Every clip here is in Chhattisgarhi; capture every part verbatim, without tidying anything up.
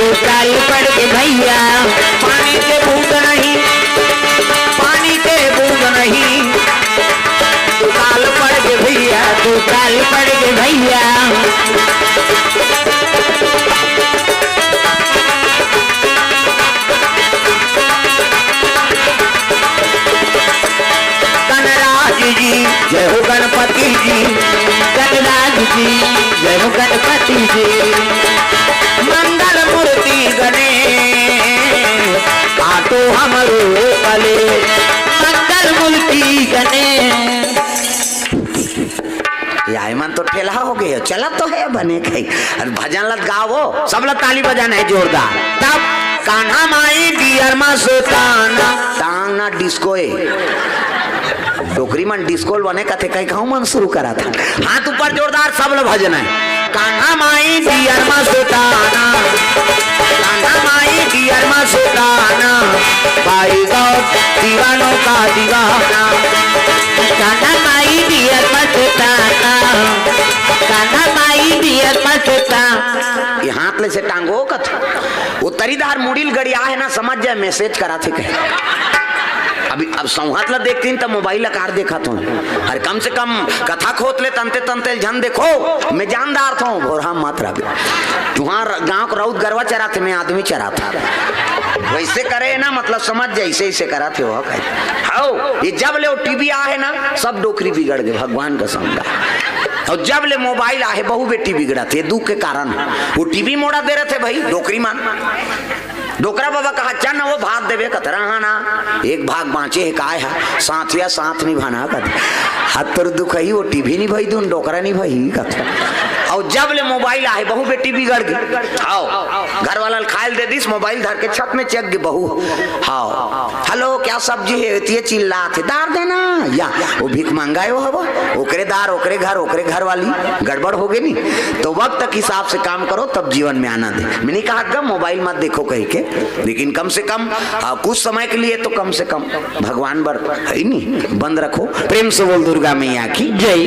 दुकाल पड़ गे भैया, पानी के बूंद नहीं, पानी के बूंद नहीं। दुकाल पड़ गे भैया, दुकाल पड़ गे भैया। गणराज जी, जय हो गणपति जी। गणराज जी, जय हो गणपति जी। मंगल मूर्ति गणेश, काटो हमरो कलेश। मंगल मूर्ति गणेश। ये मन तो ठेला हो गए, चला तो है बने कहीं। अरे भजन लत गावो, सब लत ताली बजाना है जोरदार। तब कान्हा माई बियर मा सुताना, टांग ना डिस्को ए। डोकरी मन डिस्को ल बने कथे, कहीं कहूं मन शुरू करा था। हाथ ऊपर जोरदार, सब ल भजन है। कान्हा माई बियर मा सुताना, कान्हा माई बियर मा सुताना, भाई गौर दीवानों का दीवाना। कान्हा माई बियर मा सुताना, कान्हा माई बियर मा सुताना। ये हाथ ले से टांगो कथ। वो तरीदार मुड़ील गड़िया है ना, समझ जाए, मैसेज करा थे कहे। अभी अब सौहात ला देखतीन त मोबाइल ला कार देखत हूँ। अरे कम से कम कथा खोत ले तंते तंते झन देखो, मैं जानदार था हूँ, भोरहा मत रह। तुहार गांव को राउत गरवा चरा थे, मैं आदमी चरा था। वैसे करे ना, मतलब समझ जाए, ऐसे ऐसे करा थे वो कहे। हाओ, ये जब ले वो टीवी आ है ना, सब डोकरी बिगड़ गए, भगवान कसम का। और जब ले मोबाइल आ है, बहु बेटी बिगड़ा थे, दुख के कारण। वो टीवी मोड़ा दे रहे थे भाई, डोकरी मान। डोकरा बाबा कहा, "चल ना, वो भात देवे कतरा हा ना, एक भाग बाँचे है, काय है, साथिया साथ निभाना," कथे। हाथ तोर दुख ही, वो टीवी नहीं भाई, तुम डोकरा नहीं भाई, कथे। और जब ले मोबाइल आहे, बहु बेटी बिगड़ गई। आओ, घर वाला ल खायल दे दिस, मोबाइल धर के छत में चेक गई बहू। हाँ, "हेलो, क्या सब्जी है?" ये चिल्लात है, "दार देना।" या, वो भीख मंगाए वो हवा, ओकरे दार, ओकरे घर, ओकरे घर वाली, गड़बड़ हो गई नहीं। तो वक्त के हिसाब से काम करो, तब जीवन में आनंद है। मैं नहीं कहा ग मोबाइल मत देखो कह के, लेकिन कम से कम, आ, कुछ समय के लिए तो कम से कम भगवान बर है नहीं, बंद रखो। प्रेम से बोल दुर्गा मैया की जय।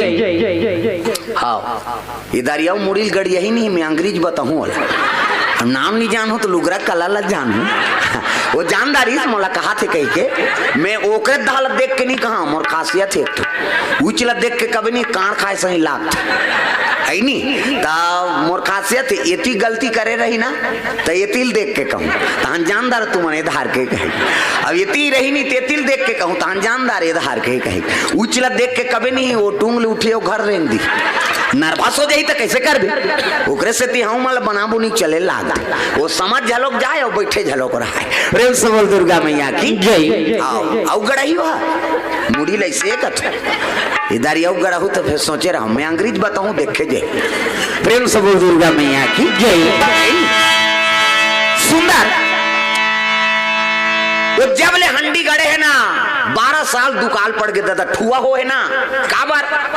हाँ, ये दरियाऊ मुड़ील गड़िया ही नहीं, मैं अंग्रेज बताऊँ वाला। हम नाम नहीं जानू तो लुगरा कला ला जानू। वो जानदारी से मोला कहा थे कह के, मैं ओकरे दाल देख के नहीं कहा, मोर खासियत है एक ठो। उचला देख के कभी नहीं कान खाए सही लागत। है नी? त मोर खासियत है, एती गलती करे रही ना, त एतिल देख के कहूँ। तहन जानदार तू मने धार के कहे। अब एती रही नी, तेतिल देख के कहूँ, तहन जानदार ए धार के कहे। उचला देख के कभी नहीं, वो टूंग ले उठे, वो घर रेंग दी। नर्वस हो जाई त कैसे करबे? ओकरे सेती हम मल बना बुनी चले लाग। वो समझ झलोक जाए और बैठे झलोक रहा है। प्रेम से बोल दुर्गा मैया की जय। आओ, आओ गड़ही हुआ। मुड़ी लइसे कथे। इधर यौ गड़हू तो फिर सोचे रहो, मैं अंग्रेज बताऊं, देखे जे। प्रेम से बोल दुर्गा मैया की जय। सुंदर। वो जब ले हंडी गड़े है ना, बारह साल दुकाल पड़ गए दादा, ठुआ हो है ना, काबर?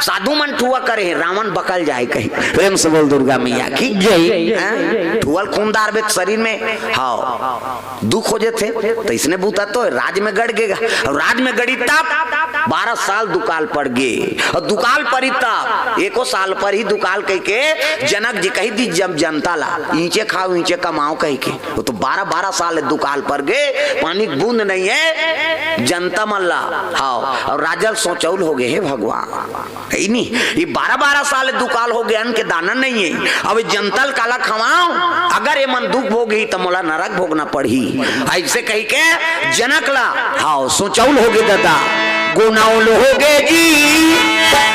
साधु मन ठुआ करे है, रावण बकल जाए कही। प्रेम से बोल दुर्गा मैया की जय। हैं? ठुअल खून दार बे शरीर में, हाँ। दुख हो जथे, त इसने बूता तो राज में गड़ गेगा। अउ राज में गड़ी तब बारह साल दुकाल पड़ गे। अउ दुकाल परी तब एको साल पर ही दुकाल कहिके जनक जी कही दी जम-, जनता ला, "ईंचे खाओ, ईंचे कमाओ," कहिके। वो तो बारह बारह साल दुकाल पड़ गे, पानी के बूंद नहीं है, जनता मन ला। हाँ, अउ राजल सोचौल हो गे, हे भगवान। है नी? ये बारह बारह साल दुकाल हो गे, अन्न के दाना नहीं है। अब जनता ल काला खवाओ, अगर ये मन दुख भोगही त मोला नरक भोगना पड़ही। ऐसे कही के जनक ला, हाँ, सोचौल हो गे दादा, गुनौल हो गे जी,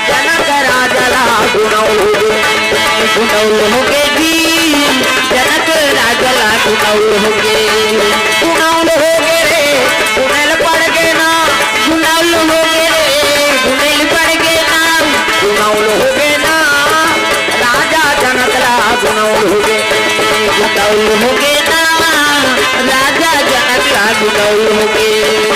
जनक राजा ला गुनौल हो गे, गुनौल हो गे जी, जनक राजा ला गुनौल हो गे, गुनौल हो गे रे, गुनल पड़ गे ना, गुनौल हो गे रे, गुनल पड़ गे ना, गुनौल हो गे ना, राजा जनक ला गुनौल हो गे, गुनौल हो गे ना, राजा जनक ला गुनौल हो गे।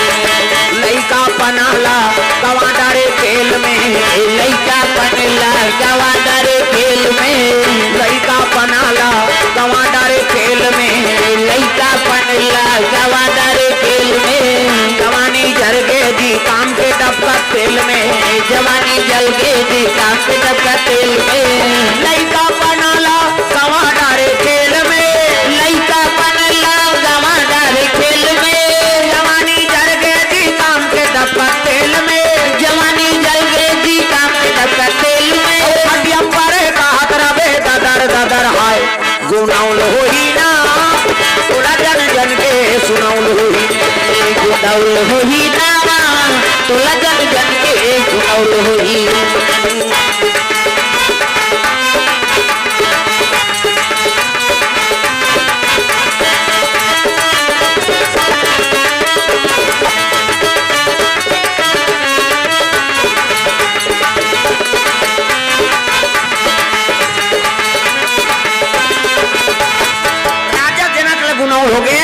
लइका पनहला गवा डारे खेल में, लइका पनहला गवा डारे खेल में, लइका पनहला गवा डारे खेल में, लइका पनहला गवा डारे खेल में। जवानी जल गे जी काम के डबका तेल में, जवानी जल गे जी काम के डबका तेल में। लइका पनहला गवा डारे खेल में, लइका अउल होही नावा, तोला जन जन के अउल होही। राजा जनक ल गुनाह हो गए,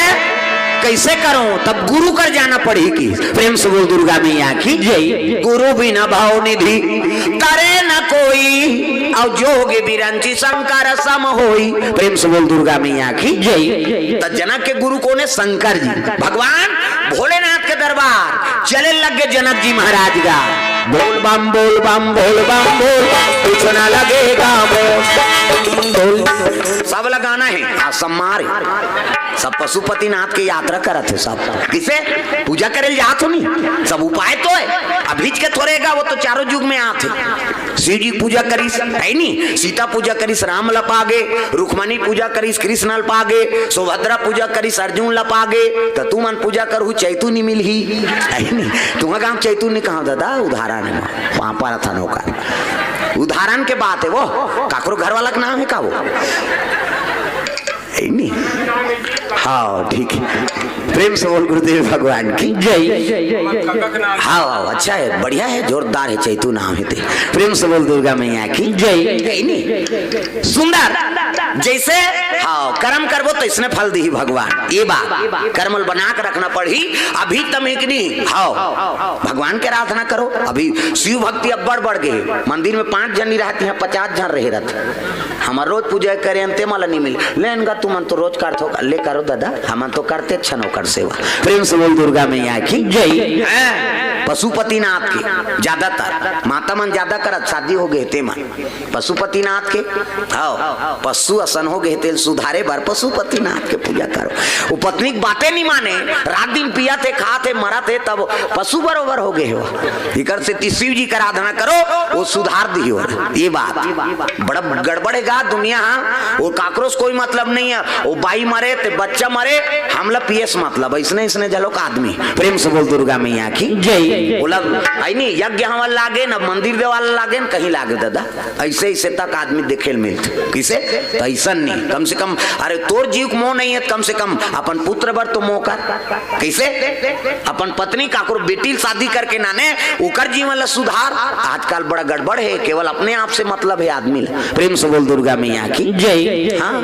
कैसे करो? तब गुरु कर जाना पड़ही कि। प्रेम से बोल दुर्गा मैया की जय। गुरु बिना भाव निधि तरे न कोई, अउ जोग बिरंची शंकर सम होई। प्रेम से बोल दुर्गा मैया की जय। त जनक के गुरु कोने? शंकर जी, भगवान भोलेनाथ के दरबार। चले लग गए जनक जी महाराज का, बोल बम बोल बम बोल बम बोल, कुछ ना लगेगा बोल। सब लगाना है, हाँ, सब मारे। सब पशुपतिनाथ के यात्रा करत हे सब। किसे? पूजा करे ल जात हो नी? सब उपाय तो है। अभीच के थोरे गा, वो तो चारों युग में आत हे। शिव जी पूजा करिस, है नी? सीता पूजा करिस, राम ल पागे, रुक्मणी पूजा करिस, कृष्ण ल पागे, सुभद्रा पूजा करिस, अर्जुन ल पागे, त तुमन पूजा करहू, चैतू नी मिलही, है नी? तुंहर गांव चैतू नी कहां दादा, उदाहरण हे, वहां पर था नौका। उदाहरण के बात हे वो, काकरो घर वाला के नाम हे का वो? है नी? हाँ, ठीक है। प्रेम से बोल गुरुदेव भगवान की जय। हाँ, हाँ, अच्छा है, बढ़िया है, जोरदार है, चैतू नाम है ते। प्रेम से बोल दुर्गा मैया की जय। है नी? सुंदर, जैसे, हाँ, कर्म करबो तो इसने फल दी भगवान। ये बात, कर्म ल बना के रखना पड़ही। अभी तम एक नी, हाँ, भगवान के आराधना करो। अभी शिव भक्ति अब बढ़ बढ़ गए, मंदिर में पांच जन नी रहत, यहाँ पचास जन रहे रहत। हमर रोज पूजा करे अंते मला नी मिले। लेन गा तुमन तो रोज करथो, ले करो दादा, हमन तो करते छन ओकर सेवा। प्रेम से बोल दुर्गा मैया की जय। हैं? पशुपतिनाथ के ज्यादातर माता मन ज्यादा करत, शादी हो गए ते मन पशुपतिनाथ के, हाँ, पशु असन हो गए तेल सुधारे बर पशुपतिनाथ के पूजा करो। वो पत्नी के बातें नी माने, रात दिन पियत हे, खात हे, मरत हे, तब पशु बरोबर हो गए हो। इकर सेती शिव जी के आराधना करो, वो सुधार दिही हो। ये बात बड़ा गड़बड़ हे गा दुनिया, हाँ। वो काकरो से कोई मतलब नहीं है, वो बाई मरे ते बच्चा मरे, हमला पिए से मतलब, इसने, इसने झलोक आदमी। प्रेम से बोल दुर्गा मैया की जय। बोला, आई नी, यज्ञ हवन लागे न, मंदिर देवाला लागे न, कहीं लागे दादा। ऐसे, ऐसे तक आदमी देखे ल मिलत। किसे? तो ऐसा नहीं, कम से कम, अरे तोर जीव के मोह नहीं है, कम से कम अपन पुत्र बर तो मोह कर। कैसे? अपन पत्नी काकरो बेटी ल शादी करके नाने, ओकर जीवन ला सुधार। आजकल बड़ा गड़बड़ है, केवल अपने आप से मतलब है आदमी ला। प्रेम से बोल दुर्गा मैया की जय। हाँ,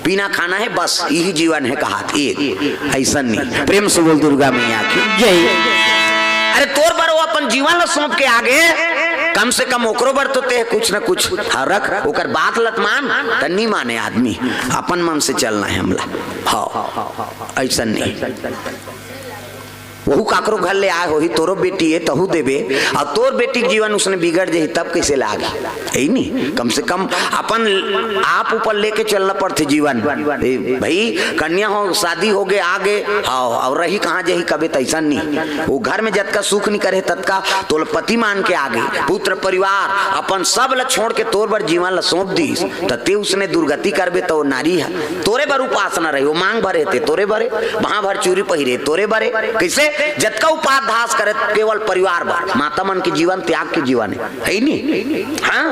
पीना खाना है बस, यही जीवन है कहात, ये ऐसा नहीं। प्रेम से बोल दुर्गा मैया की जय। अरे तोर बर वो अपन जीवन ला सौंप के आगे, कम से कम ओकरो बर तो ते कुछ न कुछ, हाँ, रख। ओकर बात ल त मान, त नी माने आदमी। अपन मन से चलना है हमला। हाँ, ऐसा नहीं। वहू काकरो घर ले आए होही, तोरो बेटी हे, तहू देबे, अउ तोर बेटी के जीवन उसने बिगड़ जाही, तब कैसे लाग? यही नी, कम से कम अपन आप ऊपर लेके चलना पड़थे जीवन। ए, भाई, कन्या हो, शादी हो गए, आ गए, हाँ, अउ रही कहाँ जाही कबे, तैसा नी। वो घर में जतका सुख नी करे, ततका तोल पति मान के आ गए, पुत्र परिवार, अपन सब ल छोड़ के तोर बर जीवन ल सौंप दीस, त ते उसने दुर्गति करबे, त वो नारी है। तोरे बर उपासना रही, वो मांग भरे ते तोरे बरे, बांह भर चूरी पहिरे तोरे बरे। कैसे? जतका उपास धास करे केवल परिवार बर। माता मन के जीवन त्याग के जीवन है, है ही नहीं? हाँ,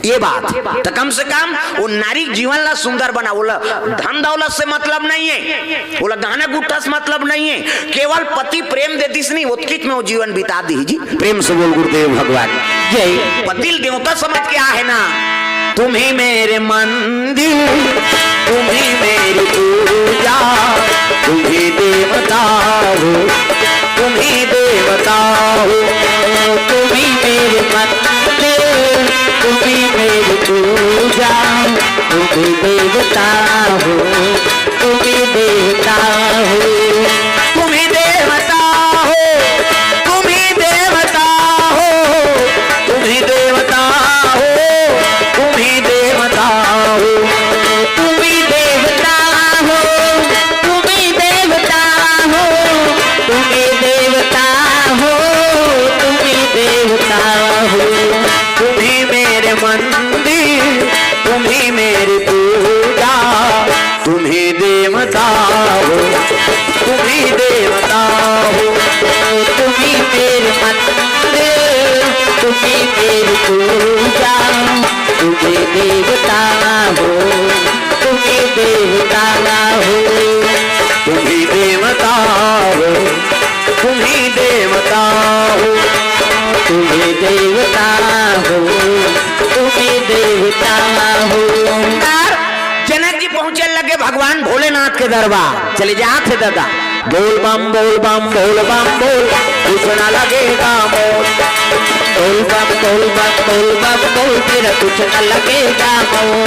ये बात। तो कम से कम वो नारी के जीवन ला सुंदर बना, ओला धन दौलत से मतलब नहीं है, ओला गहना गुट्ठा से मतलब नहीं है, केवल पति प्रेम दे दिस नहीं, ओतकीच में वो जीवन बिता दी जी। प्रेम से बोल गुरुदेव भगवान जय। पति ल देवता समझ के आहे ना, तुम ही मेरे मंदिर, तुम ही मेरी पूजा, तुम ही देवता हो, तुम ही देवता हो, तुम ही मेरे मंदिर, तुम ही मेरी पूजा, तुम ही देवता हो, तुम ही देवता हो, तुम ही देवता हो, तुम ही देवता हो, तुम ही देवता हो, तुम ही देवता हो, तुम ही देवता देवता हो, तुम ही देवता हो, तुम ही मेरे मंदिर, तुम ही मेरी पूजा, तुम ही देवता हो, तुम ही देवता हो, तुम ही देवता हो, तुम ही देवता हो, तुम ही देवता हो, तुम ही देवता हो। जनक जी पहुंचे लगे भगवान भोलेनाथ के दरबार। चले जात हे दादा। बोल बम, बोल बम, बोल बम, बोल, कुछ न लगेगा मोल। बोल बम, बोल बम, बोल बम, बोल, तेरा कुछ न लगेगा मोल।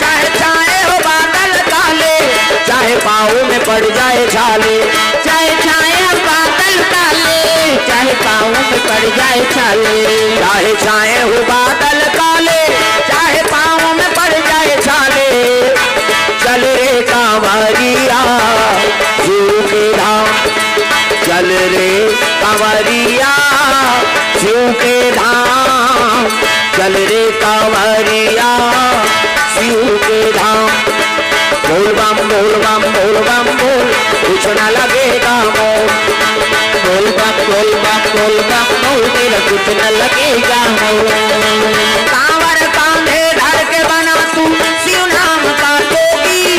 चाहे छाए हो बादल काले, चाहे पाँव में पड़ जाए छाले। चाहे छाए हो बादल काले, चाहे पाँव में पड़ जाए छाले। चाहे छाए हो बादल काले, चाहे पाँव में पड़ जाए छाले। चल रे कांवरिया, शिव के धाम। चल रे कांवरिया, शिव के धाम। चल रे कांवरिया, शिव के धाम। बोल बम, बोल बम, बोल बम, बोल, कुछ न लगेगा मोल। बोल बम, बोल बम, बोल बम, बोल, तेरा कुछ न लगेगा मोल। कांवर कांधे धर के बना तू शिव नाम का जोगी,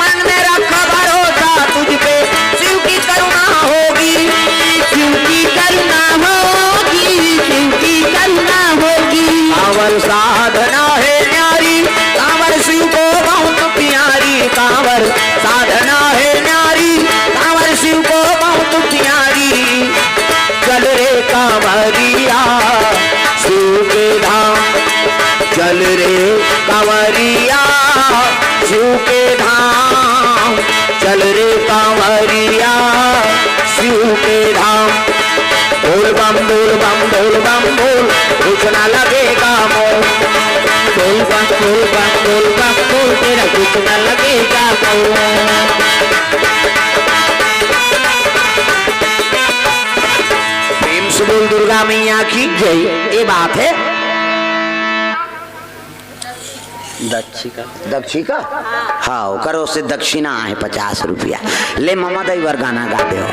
मन में रखा भरोसा तुझ पे, शिव की करुणा होगी, शिव की करुणा होगी, शिव की करुणा होगी। कांवर साधना है न्यारी, कांवर शिव को बहुत प्यारी, कांवर साधना है न्यारी, कांवर शिव को बहुत प्यारी। चल रे कांवरिया, शिव के धाम। चल रे कांवरिया, शिव के धाम। चल रे कांवरिया, शिव के धाम। बोल बम, बोल बम, बोल बम, बोल, कुछ ना लगेगा मोल। बोल बम, बोल बम, बोल बम, बोल, तेरा कुछ ना लगेगा मोल। प्रेम से बोल दुर्गा मैया की जय। ये बात है। दक्षिका। दक्षिका? हाँ, ओकर ओर से दक्षिणा आहे पचास रुपया। ले ममा दई बर गाना गा दे हो।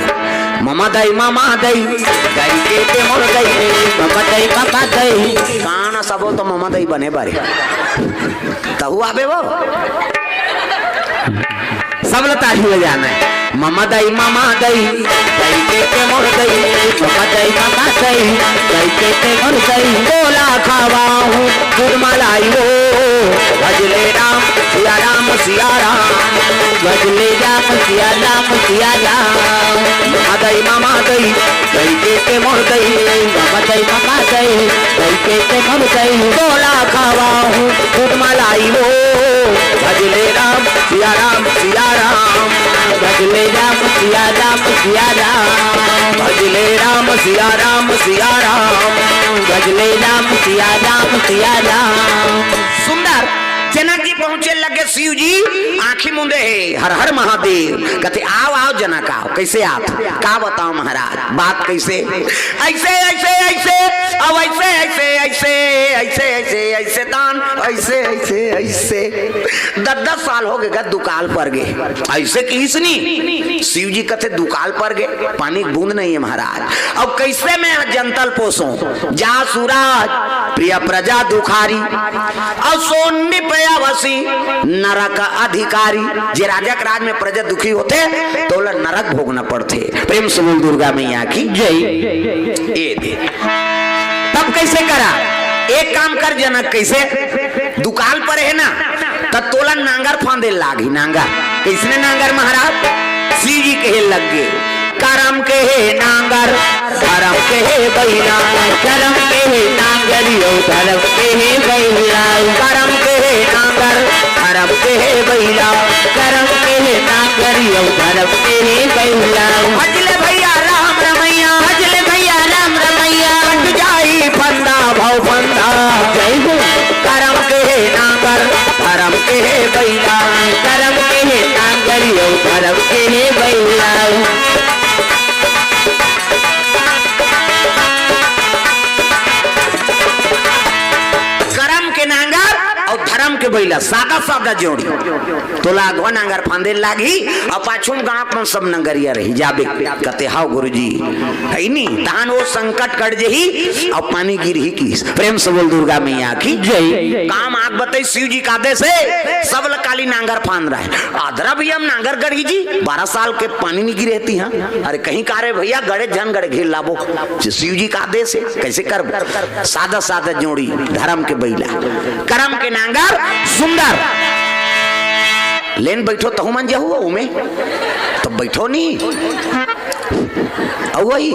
ममा दई, ममा दई, दई के ते मोर दई, ममा दई, ममा दई। कान सबो तो ममा दई बने बरे। तहु आबे वो। सब ल ताली बजाना है। ममा दई, ममा दई, दई के ते मोर दई, ममा दई, ममा दई, दई के ते मोर दई। तोला खवाहूँ दूध मलाई वो, भजले राम, सिया राम, सिया राम, भजले राम, सिया राम, सिया राम। ममा दई, ममा दई, दई के ते मोर दई, ममा दई, ममा दई, दई के ते मोर दई। तोला खवाहूँ दूध मलाई वो, भजले राम, सिया राम, सिया राम। भजले राम, सिया राम, सिया राम। भजले राम, सिया राम, सिया राम। भजले राम, सिया राम, सिया राम। सुंदर। जनक जी पहुंचे लगे, शिव जी आंखी मूंदे हे, हर हर महादेव। कथे, "आओ, आओ जनक, आओ।" कैसे आत? का बताओ महाराज, बात कैसे? ऐसे, ऐसे, ऐसे, अब ऐसे, ऐसे, ऐसे, ऐसे, ऐसे, ऐसे दान, ऐसे, ऐसे, ऐसे। दस दस साल हो गे, दुकाल पर गे। ऐसे किहिस नी। शिव जी कथे, "दुकाल पर गे, पानी की बूंद नहीं है महाराज। अब कैसे मैं जनता ल पोसूं? जा सुराज, प्रिय प्रजा दुखारी, अउ सोनी पे अवसी नरक अधिकारी।" जे राजा के राज में प्रजा दुखी होथे, तो ओला नरक भोगना पड़थे। प्रेम से बोल दुर्गा मैया की जय। ए दे। तब कैसे करा? एक काम कर जनक, कैसे? दुकाल पर हे ना, त तोला नांगर फांदे लागही, नांगर। कैसने नांगर महाराज? शिव जी कहे लग गे, "करम के हे नांगर, धरम के हे बइला, करम के हे नांगर, अउ धरम के हे बइला, करम के हे नांगर, धरम के हे बइला, करम के हे नांगर, अउ धरम के हे बइला।" भजले भैया राम रमैया, भजले भैया राम रमैया, कट जाई फंदा भव फंदा। जय हो। करम के हे नांगर, धरम के हे बइला, करम के हे नांगर, अउ धरम के हे बइला। करम के नांगर अउ धरम के बइला, सादा सादा जोड़ी। तोला अगवा नांगर फांदे लागही, अउ पाछू म गांव मन सब नंगरिया रही जाबे। कथे, "हव गुरुजी।" हइ नी, तहान ओ संकट कट जही, अउ पानी गिरही किस। प्रेम से बोल दुर्गा मैया की जय। काम आग बतई, शिव जी का आदेश हे, सब ल काली नांगर फांद रहा हे। अदरा भइया म नांगर गड़ही जी, बारह साल के पानी नी गिरे हे तिहां। अरे कहीं का रे भइया, गड़े झन गड़े, घेर लाबो। शिव जी का आदेश हे, कइसे करबो? सादा सादा जोड़ी, धरम के बइला, करम के नांगर, सुंदर। लेन बइठो, तहू मन जाहू ओमे, त बइठो नी। अउ वही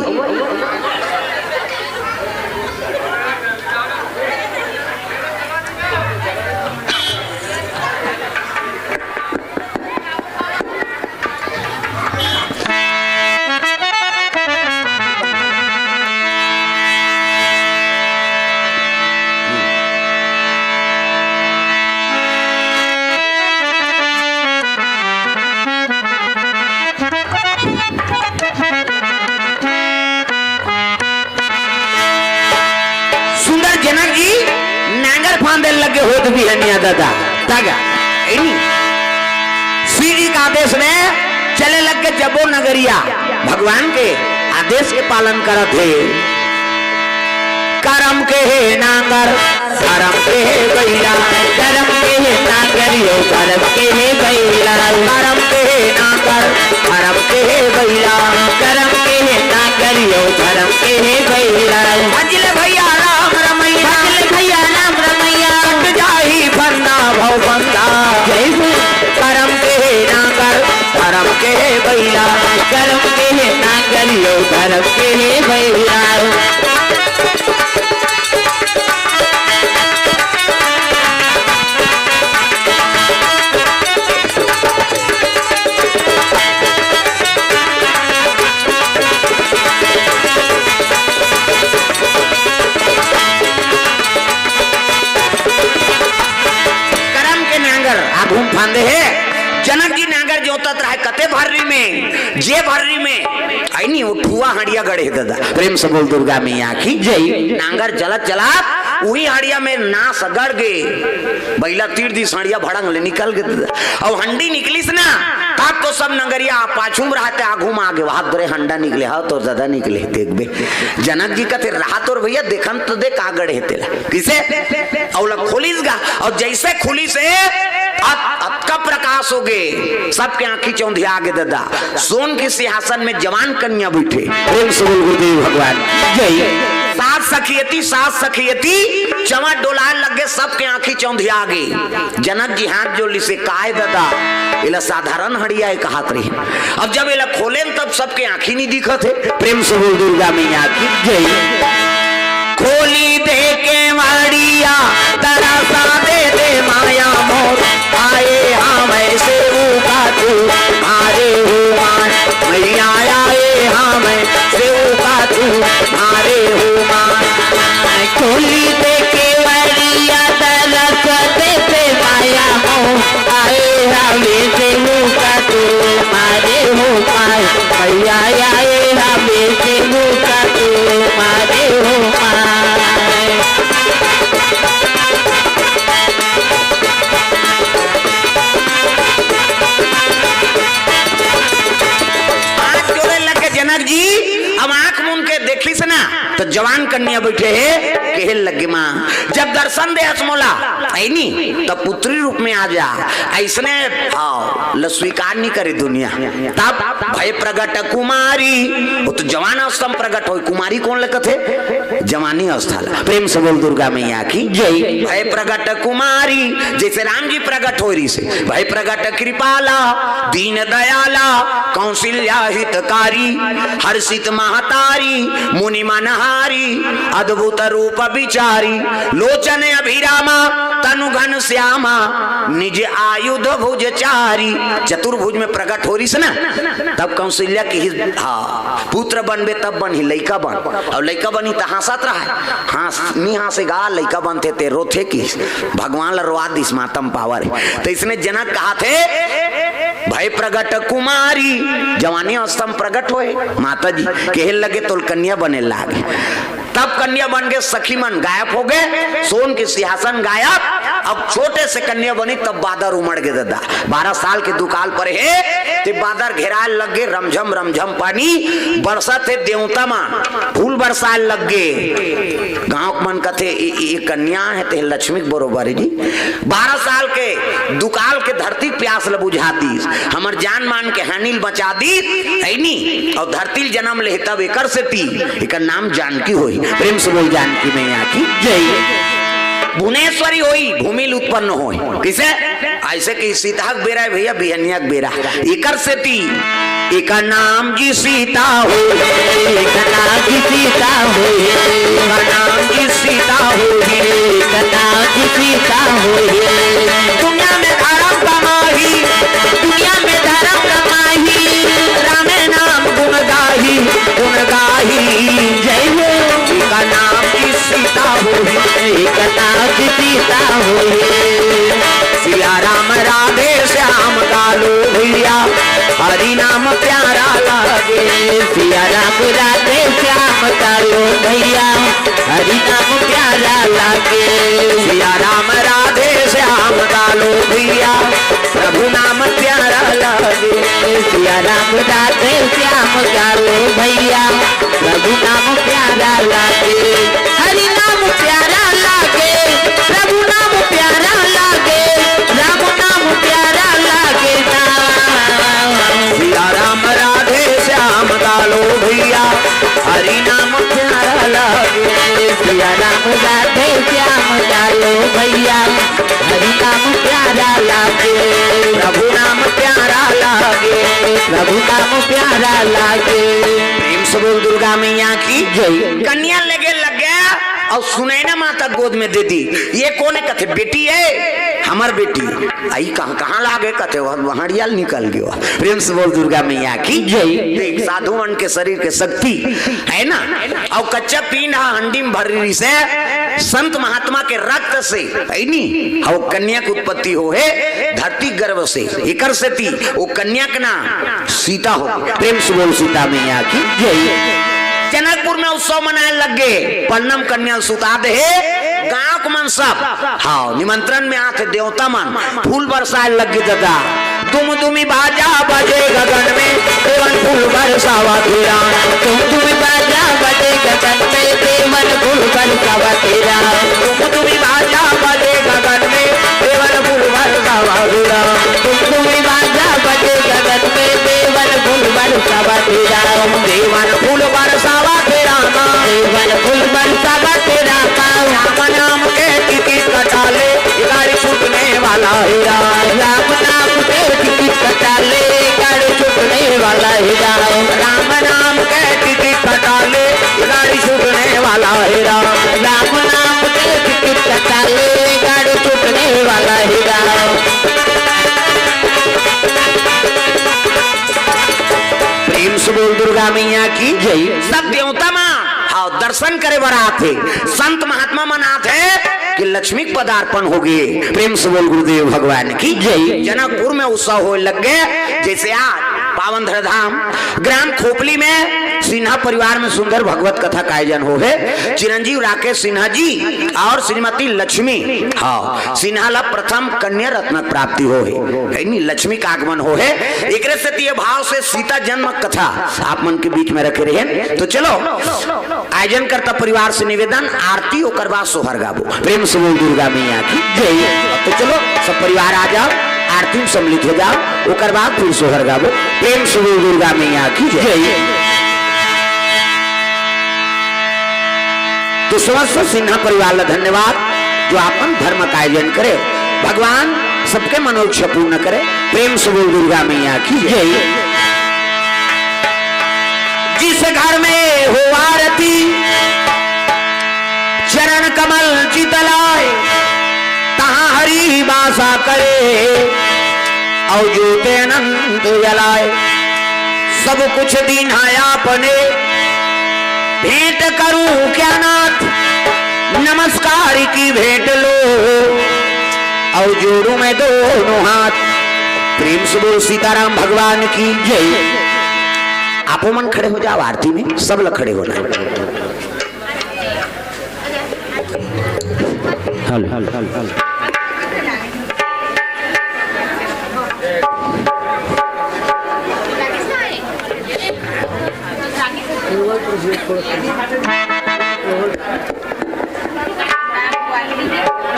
सुंदर जनक जी नांगर फांदे लगे होत बिहनिया दादा। तागा, एनी। शिव जी का आदेश में चले लग के जबो नगरिया, भगवान के आदेश के पालन करत हे। करम के हे नांगर, धरम के हे बइला, करम के हे नांगर यो, धरम के हे बइला, करम के हे नांगर, धरम के हे बइला, करम के हे नांगर यो, धरम के हे बइला। भजले भइया राम रमैया, भजले भइया राम रमैया, कट जाही फंदा भव फंदा। जय हो। करम के हे नांगर, धरम के हे बइला, करम के हे नांगर यो, धरम के हे बइला। करम के नांगर आगू म फांदे हे। जनक जी नांगर जोतत रहे कते भर्री में, जे भर्री में, आई नी, वो ठुआ हड़िया गड़े हे दादा। प्रेम से बोल दुर्गा मैया की जय। नांगर चलत चलत उही हड़िया में नास गड़ गे। बइला तीर दिस हड़िया भड़ंग ले निकल गे दादा। अउ हंडी निकलिस ना, तब तो सब नंगरिया पाछू म रहते, आगू म आगे, वहां तोरे हंडा निकले, हव तोर दादा निकले, देखबे। जनक जी कथे, "रहा तोर भइया, देखन तो दे का गड़े हे तेला।" किसे? अउ ला खोलिस गा, अउ जइसे खुलिस हे, अत-, अतका प्रकाश हो गे, सबके आंखी चौंधिया गे दादा। सोन के सिंहासन में जवान कन्या बइठे। प्रेम से बोल गुरुदेव भगवान जय। सात सखियती, सात सखियती, चंवर डोलाय लग गे, सबके आंखी चौंधिया गे। जनक जी हाथ जोड़ लिसे, "काय दादा, एला साधारण हड़िया हे," कहत रहिन। अब जब एला खोलेन, तब सबके आंखी नी दिखत हे। प्रेम से बोल दुर्गा मैया की जय। खोली दे केवड़िया, तरसा दे दे माया मोर, आए हवंय सेवका तुम्हारे हो माय, मैया आए हवंय सेवका तुम्हारे हो माय। खोली दे केवड़िया, तरस दे दे माया मोर, आए हवंय सेवका तुम्हारे हो माय, मैया आए हवंय सेवका तुम्हारे हो माय। हाथ जोड़े लग गे जनक जी, अब आंख मूंद के देखिस ना, त जवान कन्या बइठे हे, कहे लगे, "मां, जब दर्शन देहस मोला, है नी, तब पुत्री रूप में आ जा।" अइसने, हव, ल स्वीकार नी करे दुनिया। तब भय प्रगट कुमारी, वो तो जवान अवस्था म प्रगट होय, कुमारी कोन ल कथे? जवानी अवस्था ला। प्रेम से बोल दुर्गा मैया की जय। भय प्रगट कुमारी, जइसे राम जी प्रगट होय रहिसे, भय प्रगट कृपाला, दीन दयाला, कौशल्या हितकारी, हर्षित महतारी, मुनि मनहारी, अद्भुत रूप विचारी, लोचन अभिरामा, तनु घन श्यामा, निज आयुध भुज चारी। चतुर्भुज में प्रगट होय रहिस ना, तब कौशल्या किहिस, हाँ, पुत्र बनबे तब बनही, लइका बन। अउ लइका बनही त हांसत रहय, हांस, नी हांसे गा, लइका बनथे ते रोथे किहिस, भगवान ल रोवा दिस, मातम पावर हे। त अइसने जनक कहत हे, भय प्रगट कुमारी, जवानी अवस्था म प्रगट होय, माता जी, कहे लगे तोल कन्या बने लागे। तब कन्या बन के सखी मन गायब हो गे, सोन के सिंहासन गायब, अब छोटे से कन्या बनी तब बादर उमड़ गे ददा। बारह साल के दुकाल परे हे ते बादर घेराय लग गे, रमझम रमझम पानी बरसत हे, देवता मन फूल बरसाय लग गे। गांव के मन कथे, "ए, ए कन्या हे ते लक्ष्मी के बरोबर हे जी।" बारह साल के दुकाल के धरती प्यास ल बुझा दीस, हमर जान मान के हानि ल बचा दीस, हे नी? अउ धरती ल जन्म ले तब एकर सेती एकर नाम जानकी होही। प्रेम से बोल जानकी मैया की जय। भुवनेश्वरी होई, भूमि ल उत्पन्न होई। किसे? ऐसे कि सीता के बेरा हे भैया, बिहनिया के बेरा। एकर सेती एकर नाम जी सीता होई, एकर नाम जी सीता होई, एकर नाम जी सीता होई, एकर नाम जी सीता होई। दुनिया में धर्म कमाही, दुनिया में धर्म कमाही, रामे नाम गुण गाही, गुण गाही। जय हो। एकर नाम जी सीता होई, एकर नाम जी सीता होई। सिया राम राधे श्याम गालो भैया, हरि नाम प्यारा लागे। सिया राम राधे श्याम गालो भैया, हरि नाम प्यारा लागे। सिया राम राधे श्याम गालो भैया, प्रभु नाम प्यारा लागे। सिया राम राधे श्याम गालो भैया, प्रभु नाम प्यारा लागे। हरि नाम प्यारा लागे, प्रभु नाम प्यारा लागे, राम नाम प्यारा लागे ना। सिया राम राधे श्याम गालो भैया, हरि नाम प्यारा लागे। सिया राम राधे श्याम गालो भैया, हरि नाम प्यारा लागे, प्रभु नाम प्यारा लागे, प्रभु नाम प्यारा लागे। प्रेम से बोल दुर्गा मैया की जय। कन्या लेगे लग गे अउ सुनैना माता गोद में दे दी। ये कोन हे? कथे बेटी हे, हमर बेटी। अई कहां, कहां लागे? कथे वहां, वहां हड़ियाल निकल गयो। प्रेम से बोल दुर्गा मैया की जय। देख, साधु मन के शरीर के शक्ति हे ना। अउ कच्चा पींड हा हंडी में भरे रिहिसे, संत महात्मा के रक्त से, हे नी, अउ कन्या के उत्पत्ति होहे धरती गर्भ से। एकर सेती ओ कन्या के नाम सीता हो। प्रेम से बोल सीता मैया की जय। जनकपुर में उत्सव मनाय लग गे, पन्नम कन्या ल सुता दे हे, गांव के मन सब। हां, निमंत्रण में आथे देवता मन, फूल बरसाय लग गे ददा। दुमदुमी बाजा बजे गगन में, देवन फूल बरसावत हे राम। दुमदुमी बाजा बजे गगन में, देवन फूल बरसावत हे राम। दुमदुमी बाजा बजे गगन में, देवन फूल बरसावत हे राम। दुमदुमी बाजा बजे गगन में, देवन फूल बरसावत हे राम। देवन फूल बरसावत हे राम। देवन फूल बरसावत हे राम। राम नाम के टिकट कटा ले, गाड़ी छूटने वाला हे राम। राम नाम के टिकट कटा ले, गाड़ी छूटने वाला हे राम। राम नाम के टिकट कटा ले, गाड़ी छूटने वाला हे राम। राम नाम के टिकट कटा ले, गाड़ी छूटने वाला हे राम। प्रेम से बोल दुर्गा मैया की जय। सब देवता मन, हां, दर्शन करे बर आथे, संत महात्मा मन आथे कि लक्ष्मी के पदार्पण होगे। प्रेम से बोल गुरुदेव भगवान की जय। जनकपुर में उत्सव होय लग गे, जैसे आज पावन धरधाम ग्राम खोपली में सिन्हा परिवार में सुंदर भगवत कथा का आयोजन होहे। चिरंजीव राकेश सिन्हा जी अउ श्रीमती लक्ष्मी, हां, सिन्हा ला प्रथम कन्या रत्न प्राप्ति होहे, हे नी, लक्ष्मी का आगमन होहे। एकरे सेती ये भाव से सीता जन्म कथा आप मन के बीच में रखे रहेन। तो चलो, आयोजन करता परिवार से निवेदन, आरती ओकर बाद सोहर गाबो। प्रेम से बोल दुर्गा मैया की जय। तो चलो, सब परिवार आ जाओ, आरती में सम्मिलित हो जाओ, ओकर बाद फिर सोहर गाबो। प्रेम से बोल दुर्गा मैया की जय। तो समस्त सिन्हा परिवार ला धन्यवाद, जो आपन धर्म का आयोजन करे। भगवान सबके मनोइच्छा पूर्ण करे। प्रेम से बोल दुर्गा मैया की जय। जिस घर में हो आरती, चरण कमल चित लाय, तहाँ हरि बासा करे, अउ ज्योत अनंत जलाय। सब कुछ दीन्हा आपने, भेंट करूं क्या नाथ, नमस्कार की भेंट लो, अउ जोड़ूं मैं दोनों हाथ। प्रेम से बोल सीताराम भगवान की जय। आपो मन खड़े हो जाओ आरती में, सब लोग खड़े होना है। Hello, hello, hello, hello.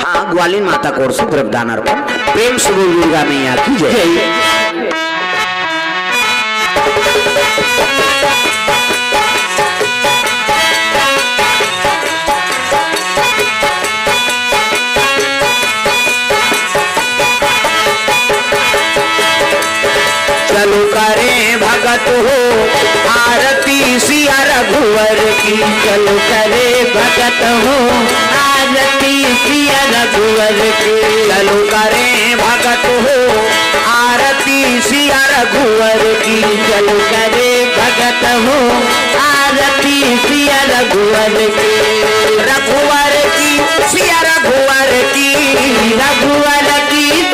हाँ, ग्वालिन माता कोर से द्रव्यदान अर्पण। प्रेम से बोल दुर्गा मैया की जय। चलो करे भगत हो आरती सिया रघुवर की। चलो करे भगत हो आरती सिया रघुवर की। चलो करे भगत हो आरती सिया रघुवर की। चलो करे भगत हो आरती सिया रघुवर की। रघुवर की सिया रघुवर की। रघुवर की